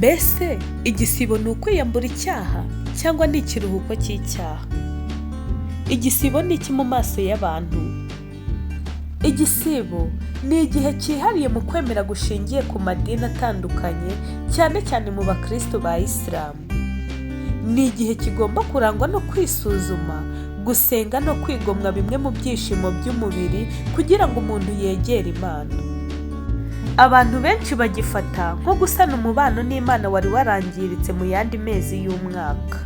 Mbese igisibo ni ukwiyambura icyaha cyangwa ni ikiruhuko cy'icyaha? Igisibo ni iki mu maso y'abantu? Igisibo ni igihe cyihariye mu kwemera gushingiye ku madini atandukanye, cyane cyane mu bakristo ba Isilamu. Ni igihe kigomba kurangwa no kwisuzuma, gusenga no kwigomwa bimwe mu byishimo by'umubiri kugira ngo umuntu yegere Imana. Abantu benshi bagifata nko gusana umubano n'Imana wari warangiritse mu yandi mezi y'umwaka.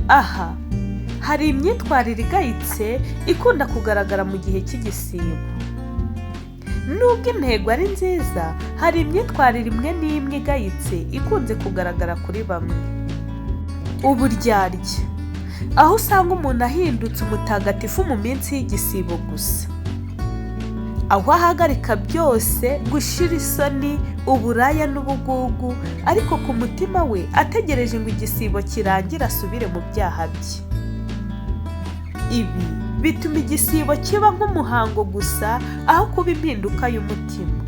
Aha hari imyitwarire igayitse ikunda kugaragara mu gihe cy'igisibo. Nubwo intego ari nziza, hari imyitwarire imwe n'imwe igayitse ikunze kugaragara kuri bamwe. Uburyarya, aho usanga umuntu ahindutse umutagatifu mu minsi y'igisibo gusa, aho ahagarika byose, gushira isoni, uburaya n'ubugugu, ariko ku mutima we ategereje ngo igisibo kirangire asubire mu byaha bye. Ibi bituma igisibo kiba nk'umuhango gusa aho kuba impinduka y'umutima.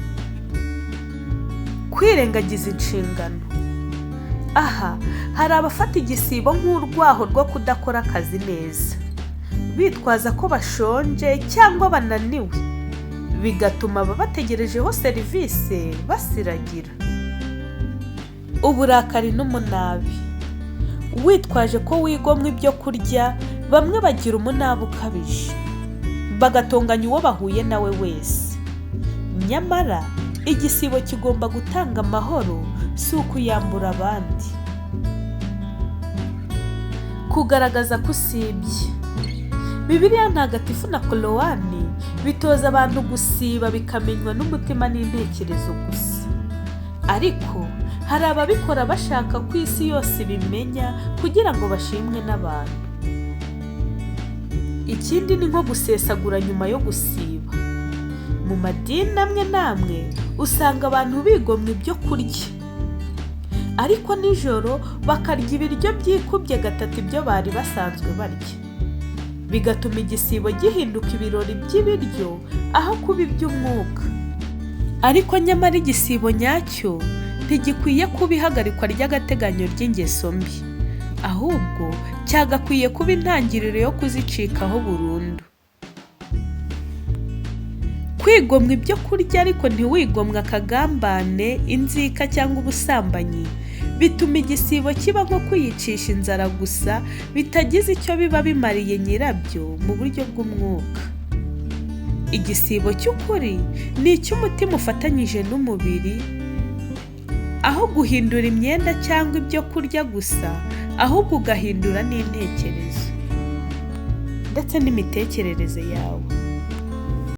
Kwirengagiza inshingano, aha hari abafata igisibo nk'urwaho rwo kudakora akazi neza, bitwaza ko bashonje cyangwa bananiwe, bigatuma ababategerejeho serivisi basiragira. Uburakari n'umunabi, witwaje ko wigomwa ibyo kurya, bamwe bagira umunabi ukabije, bagatonganya uwo bahuye nawe wese. Nyamara igisibo kigomba gutanga amahoro, si ukuyambura abandi. Kugaragaza ko usibye, Bibiliya Ntagatifu na Korowani bitoza abantu gusiba bikamenywa n'umutima n'intekerezo gusa, ariko hari ababikora bashaka ko isi yose ibimenya kugira ngo bashimwe n'abantu. Ikindi ni nko gusesagura nyuma yo gusiba. Mu madini amwe n'amwe usanga abantu bigomwa ibyo kurya, ariko nijoro bakarya ibiryo byikubye gatatu ibyo bari basanzwe barya, bigatuma igisibo gihinduka ibirori by'ibiryo aho kuba iby'umwuka. Ariko nyamara igisibo nyacyo ntigikwiye kuba ihagarikwa ry'agateganyo ry'ingeso mbi, ahubwo cyagakwiye kuba intangiriro yo kuzicikaho burundu. Kwigomwa ibyo kurya ariko ntiwigomwe akagambane, inzika cyangwa ubusambanyi, bituma igisibo kiba nko kwiyicisha inzara gusa, bitagize icyo biba bimariye nyirabyo mu buryo bw'umwuka. Igisibo cy'ukuri ni icy'umutima ufatanyije n'umubiri, aho guhindura imyenda cyangwa ibyo kurya gusa, ahubwo ugahindura n'intekerezo ndetse n'imitekerereze yawe.